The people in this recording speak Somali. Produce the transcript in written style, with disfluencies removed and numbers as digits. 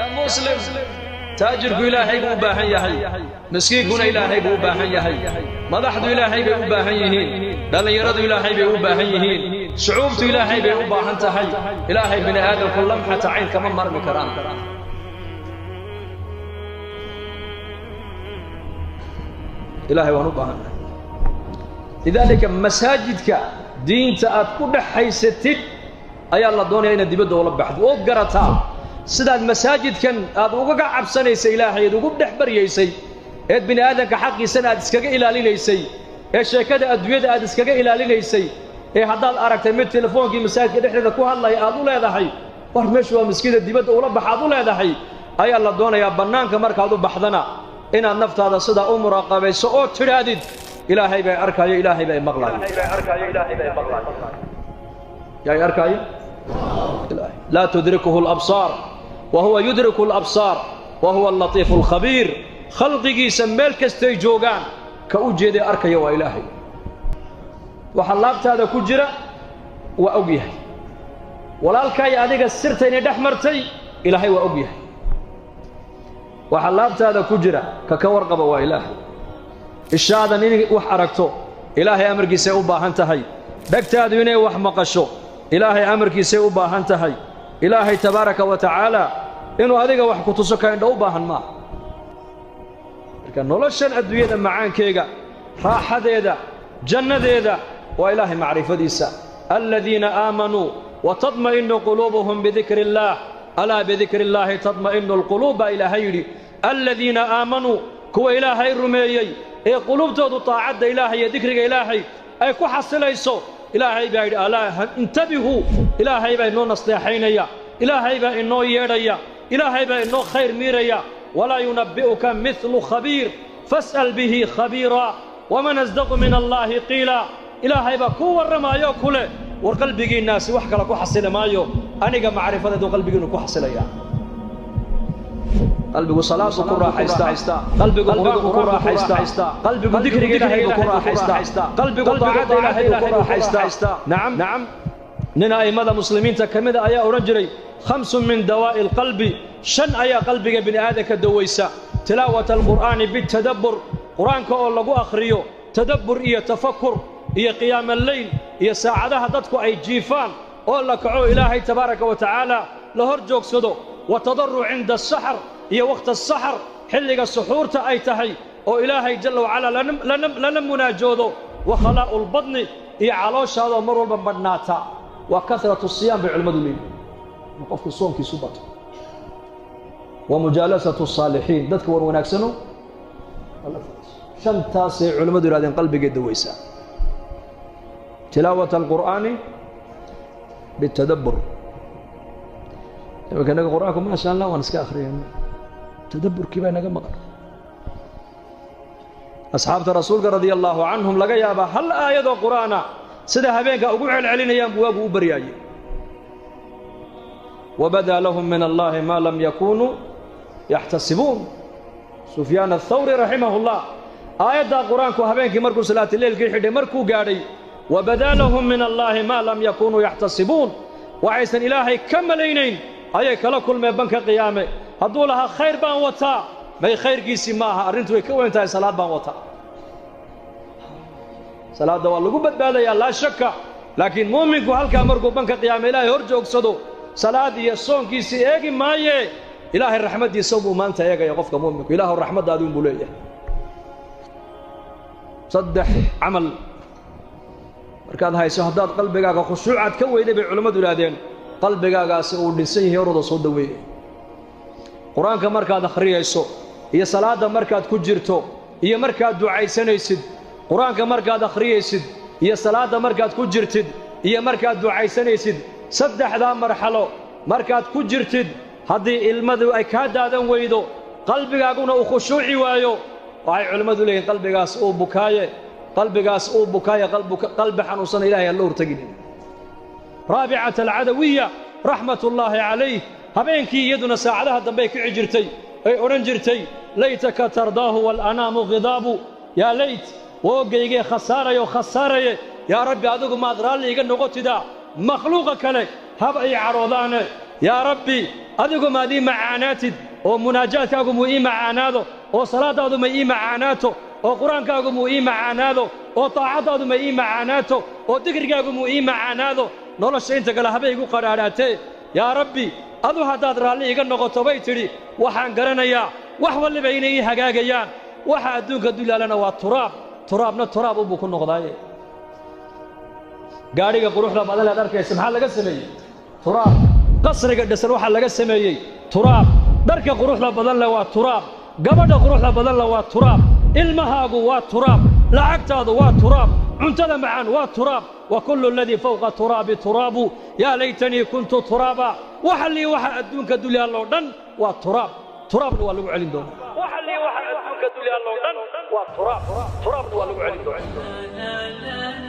Yaa muslim, taajirku Ilaahay buu u baahan yahay, miskiinkuna Ilaahay buu u baahan yahay, madaxdu Ilaahay bay u baahan yihiin, dhallinyaradu Ilaahay bay u baahan yihiin, shucuubtu Ilaahay bay u baahan tahay. Ilaahay bini aadamku lamxata cayn kama marmi karaan. Ilaahay waan u baahannahay. Lidaalika masaajidka diinta aad ku dhex haysatid ayaa la doonaya inaad dibadda ula baxdo ood garataa sidaad masaajidkan aad ugaga cabsanaysay Ilaahay, eed ugu dhex baryaysay, eed bini aadamka xaqiisana aad iskaga ilaalinaysay, ee sheekada adduunyada aad iskaga ilaalinaysay, ee haddaad aragtay mid telefoonkii masaajidka dhexdeeda ku hadlaya aad u leedahay war meeshu waa maskiida, dibadda ula bax aad u leedahay, ayaa la doonayaa bannaanka markaad u baxdana inaad naftaada sidaa u muraaqabayso oo tidhaahdid Ilaahay bay arkaayo, Ilaahay bay maqlaayo. Yaay arkaayo? Laa tudrikuhu alabsaar wa huwa yudriku alabsaar wa huwa allatiifu alkhabiir. Khalqigiisa meel kastay joogaan ka u jeeday arkaya waa Ilaahay. Waxa laabtaada ku jira waa og yahay. Walaalkaay adiga sirta inay dhex martay Ilaahay waa og yahay. Waxa laabtaada ku jira ka warqaba waa Ilaahay. Ishaadan inay wax aragto Ilaahay amarkiisay u baahan tahay, dhegtaadu inay wax maqasho Ilaahay amarkiisay u baahan tahay. Ilaahay tabaaraka wa tacaala inuu adiga wax ku tuso ka indho u baahan maaha. Marka noloshan adduunyada macaankeega, raaxadeeda, jannadeeda waa Ilaahay macrifadiisa. Aladiina aamanuu watadma'inu quluubuhum bidikri illaah, alaa bidikri illaahi tadma'inu alquluub baa Ilaahay yidhi. Aladiina aamanuu, kuwa Ilaahay rumeeyey ee quluubtoodu taacadda Ilaahay iyo dikriga Ilaahay ay ku xasilayso, Ilaahay baa yidhi alaa intabihuu. Ilaahay baa inoo nasteexaynaya, Ilaahay baa inoo yeedhaya, Ilaahay baa inoo khayr miiraya. Walaa yunabbi'uka midlu khabiir fas'al bihi khabiira waman asdaqu min allaahi qiila. Ilaahay baa kuu warramaayo ku leh war qalbigiinnaasi wax kale ku xasili maayo, aniga macrifadeedu qalbigiinnu ku xasilaya. Qalbigu salaadu ku raaxaystaa, qalbigu qur-aanku ku raaxaystaa, qalbigu dikriga Ilaahay buu ku raaxaystaa, qalbigu daacadda Ilaahay buu ku raaxaystaa. Nacam, nacam. Nin a'immada muslimiinta ka mida ayaa odhan jiray 5 min dawaa'i alqalbi, 5 ayaa qalbiga bini aadamka dawaysa. Tilaawata alqur'aani bitadabbur, qur-aanka oo lagu akhriyo tadabbur iyo tafakur, iyo qiyaama alleyl, iyo saacadaha dadku ay jiifaan oo la kaco Ilaahay tabaaraka wa tacaala la hor joogsado, wa tadaruc cinda asaxar, iyo wakhta asaxar xilliga suxuurta ay tahay oo Ilaahay jalla wacalaa lala munaajoodo, wa khalaa'u lbadni, iyo calooshaadoo mar walba badhnaata. Waa kasratu siyaam bay culimmadu leeyihin, in qofku soonkiisu bato, wa mujaalasatu asaalixiin, dadka war wanaagsano. Shantaasay culimmadu yidhahdeen qalbigay dawaysaa. Tilaawata alqur'aani bitadabbur. Iminka innaga qur'aanku maasha Allah waan iska akhriyayna, tadabburkii baa inaga maqan. Asxaabta rasuulka radia allaahu canhum laga yaabaa hal aayadoo qur'aana sida habeenka ugu celcelinayaan buu waagu u baryaayey. Wabadaa lahum min allaahi maa lam yakunuu yaxtasibuun. Sufyaan athawri raximahullah aayaddaa qur-aanku habeenkii markuu salaatileylkii xidhay markuu gaadhay wabadaa lahum min allaahi maa lam yakunuu yaxtasibuun, waxaysan Ilaahay ka malaynayn ayay kala kulmeen banka qiyaame. Hadduu lahaa khayr baan wataa, may khayrkiisii ma aha, arrintu way ka weyn tahay. Salaad baan wataa, salaadda waa lagu badbaadayaa laa shaka, laakiin muuminku halkaa markuu banka qiyaame Ilaahay hor joogsado salaad iyo soonkiisii eegi maaye, Ilaahay raxmaddiisa buu maanta eegaya qofka muuminku. Ilaahu raxmaddaadi unbuu leeyahay. 3 camal markaad hayso haddaad qalbigaaga khushuucaad ka weyday bay culimmadu yidhahdeen qalbigaagaasi uu dhinsan yahay, orada soo daweeyey. Qur-aanka markaad akhriyayso iyo salaadda markaad ku jirto iyo markaad ducaysanaysid, qur-aanka markaad akhriyaysid iyo salaadda markaad ku jirtid iyo markaad ducaysanaysid, 3daa marxalo markaad ku jirtid haddii ilmadu ay kaa daadan weydo, qalbigaaguna uu khushuuci waayo, waxay culimmadu leeyihin qalbigaas uu bukaaye, qalbigaas uu bukaaye, qalbi xanuunsana Ilahay aan la hortegin. Raabicata alcadawiya raxmatullaahi calayh habeenkii iyaduna saacadaha dambey kici jirtay, ay odhan jirtay laytaka tardaahu waalanaamu khidaabu, yaa layt woogaygee khasaarayo khasaaraye, yaa Rabbi adigu maad raalli iga noqotidaa, makhluuqa kale hab ay cadhoodaane, yaa Rabbi Adigu maad ii macaanaatid oo munaajaadkaagu muu ii macaanaado, oo salaaddaadu ma ii macaanaato, oo qur-aankaagu muu ii macaanaado, oo taacaddaadu ma ii macaanaato, oo dikrigaagu muu ii macaanaado. Nolosha inta kale habay igu qadhaadhaatee. Yaa Rabbi, adu haddaad raalli iga noqoto, bay tidhi, waxaan garanayaa wax walliba inay ii hagaagayaan. Waxa adduunka dulyaalana waa turaab, turaabna turaab unbuu ku noqdaaye. Gaadhiga quruxda badan leed arkaysa maxaa laga sameeyey? Turaab. Qasriga dhisan waxaa laga sameeyey turaab. Dharka quruxda badan leh waa turaab. Gabadha quruxda badan leh waa turaab. Ilmahaagu waa turaab. Lacagtaadu waa turaab. Cuntada macaan waa turaab. Wa kullu aladii fawqa turaabi turaabu, yaa laytanii kuntu turaaba. Waxa lii waxa adduunka dulyaalloo dhan waa turaab, turaabna waa lagu celin doonaa. Waxa lii waxa adduunka dulyaalloo dhan waa turaab, turaabna waa lagu celin doonaa.